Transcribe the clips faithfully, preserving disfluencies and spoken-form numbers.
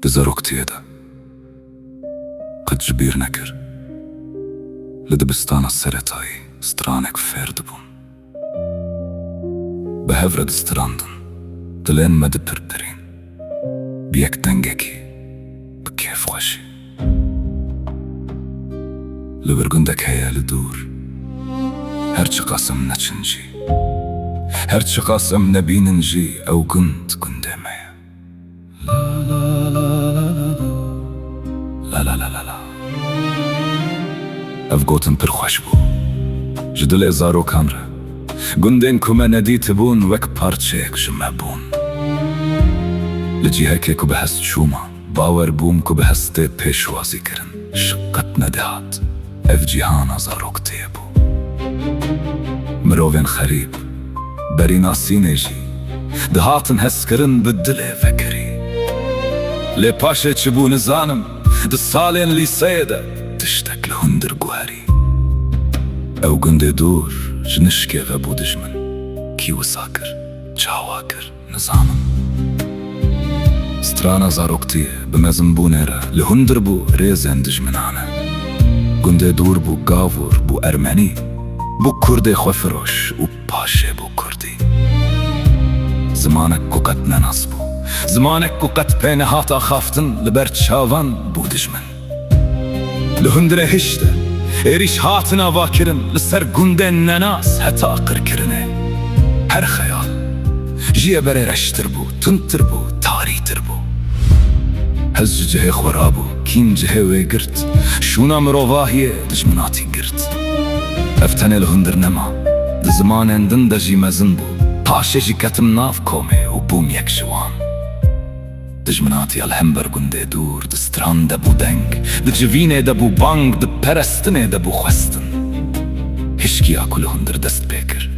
Di zaroktiyê de qet ji bîr nekir, li dibistana seretayî stranek fêr dibûn. Bi hev re distrandin, dilên me dipirpirîn, bi yek dengekî, bi kêfxweşî. Li wir gundek heye li dûr, her çiqas em neçin jî, her çiqas em nebînin jî, ew gund gundê me ye. La la la la la. Ev gotin pir xweş bû. Ji dilê zarokan re. Gundên ku me nedîtibûn wek parçeyek ji me bûn. Li cihekê ku bi hest çûma, bawer bûm ku bi hestê pêşwazî kirin, ji qet nedihat. Ev cîhana zaroktiyê bû. Mirovên xerîb, berî nasînê jî, dihatin hezkirin bi dilê vekirî. Lê paşê çi bû nizanim, di salên lîseyê de tiştek li hundir guherî. Ew gundê dûr ji nişkê ve bû dijmin. Kî wisa kir? Çawa kir? Nizanim. Strana zaroktiyê bi mezinbûnê re li hundir bû rêzên dijminane. Gundê dûr bû gavûr, bû ermenî, bû kurdê xwefiroş û paşê bû kurdî. Zimanek ku qet nenas bû, zimanek ku qet pê nehat axaftin, li ber çavan bû dijmin. Li hundirê hişt de êrîş hatin avakirin, li ser gundên nenas heta qirkirinê. Her xeyal ji yê berê reştir bû, tundtir bû, tarîtir bû. Hez ji cihê xwe rabû, kîn cihê wê girt, şûna mirovahiyê dijminatî girt. Ev tenê li hundir nema, di zimanên din de jî mezin bû. Paşê jî ketim nav komê û bûm yek ji wan. Dijminatiya li hember gundê dûr, di stran de bû deng, di civînê de bû bang, di perestinê de bû xwestin. Hişkiya ku li hundir dest pê kir,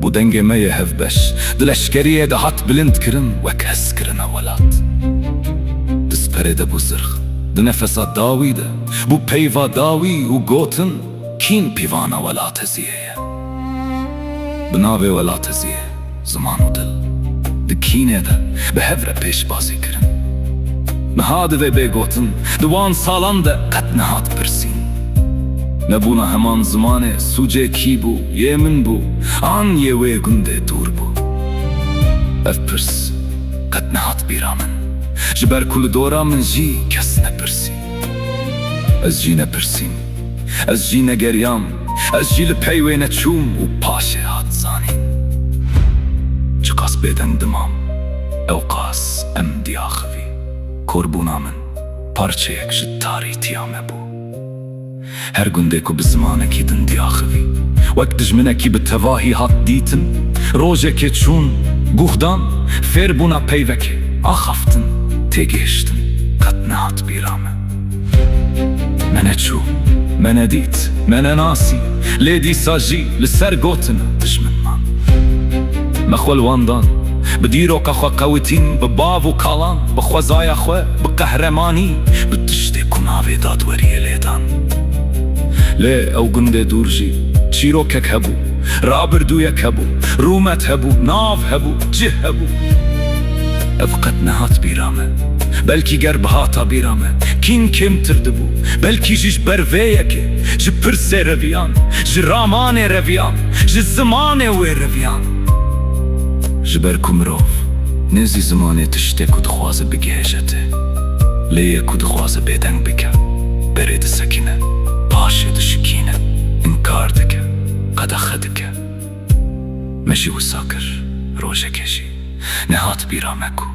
bû dengê me yê hevbeş, di leşkeriyê de hat bilindkirin wek hezkirina welat. Di siperê de bû zirx, di nefesa dawî de bû peyva dawî û gotin, kîn pîvana welateziyê ye? Bi navê welateziyê, ziman û dil, di kînê de bi hev re pêşbazî kirin. Niha divê bê gotin, di wan salan de qet nehat pirsîn. Nebûna heman zimanê sûcê kî bû, yê min bû, an yê wê gundê dûr bû? Ev pirs qet nehat bîra min, ji ber ku li dora min jî kes nepirsî. Ez jî nepirsîm. Ez jî negeriyam. Ez jî li pey wê neçûm û paşê hat zanîn. Çiqas bêdeng dimam, ewqas em diaxivî. Korbûna min parçeyek ji tarîtiya me bû. Her gundê ku bi zimanekî din diaxivî, wek dijminekî bi tevahî hat dîtin, rojekê çûn, guhdan, fêrbûna peyvekê, axaftin, têgihiştin, qet nehat bîra me. Me neçû, me nedît, me nenasî, lê dîsa jî li ser gotina dijmin man. Me xwe li wan dan, bi dîroka xwe qewitîn, bi bav û kalan, bi xwezaya xwe, bi qehremanî, bi tiştê ku navê dadweriyê lê dan. Lê ew gundê dûr jî çîrokek hebû, rabirdûyek hebû, rûmet hebû, nav hebû, cih hebû. Ev qet nehat bîra me. Belkî ger bihata bîra me, kîn kêmtir dibû. Belkî jî ji ber vê yekê, ji pirsê reviyan, ji ramanê reviyan, ji zimanê wê reviyan. Ji ber ku mirov nêzî zimanê tiştê ku dixwaze bigihêje tê, lê yê ku dixwaze bêdeng bike, berê disekine, paşê dişikîne, inkar dike, qedexe dike. Me jî wisa kir, rojekê jî nehat bîra me ku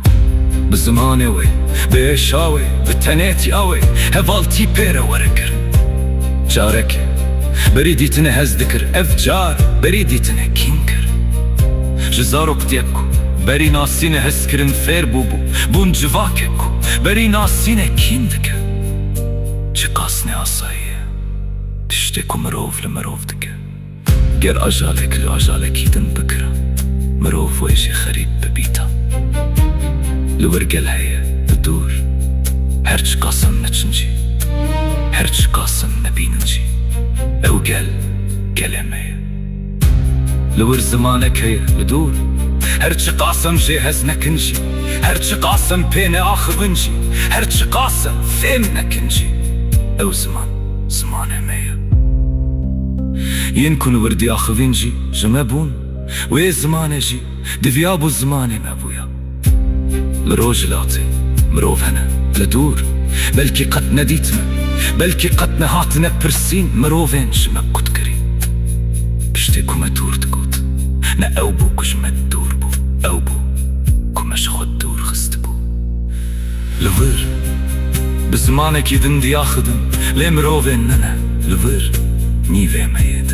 bi zimanê wê, bi êşa wê, bi tenêtiya wê hevaltî pê re were kirin. Careke berî dîtinê hez dikir, ev car berî dîtinê kîn kir. Ji zaroktiyek ku berî nasînê hezkirin fêr bûbû, bûn civakek ku berî nasînê kîn dike. Çiqas neasayî ye tiştê ku mirov li mirov dike. Ger ajalek li ajalekî din bikira, mirov wê jî xerîb bibîta. Li wir gel heye, li dûr, her çiqas em neçin jî, her çiqas em nebînin jî, ew gel, gelê me ye. Li wir zimanek heye, li dûr, her çiqas em jê hez nekin jî, Her çiqas em pê neaxivin jî, her çiqas em fêm nekin jî, ew ziman, zimanê me ye. Yên ku li wir diaxivîn jî ji me bûn, wê zimanê jî diviyabû zimanê me bûya. Mirov ji latê, mirov hene, li dûr, belkî qet nedîtine, belkî qet nehatine pirsîn mirovên ji me qutkirî. Piştê ku me dûr digot, ne ew bû ku ji me dûr bû, ew bû ku me ji xwe dûr xistibû. Li vir, bi zimanekî din diaxivin, lê mirovên nine, li vir, nîvê me yên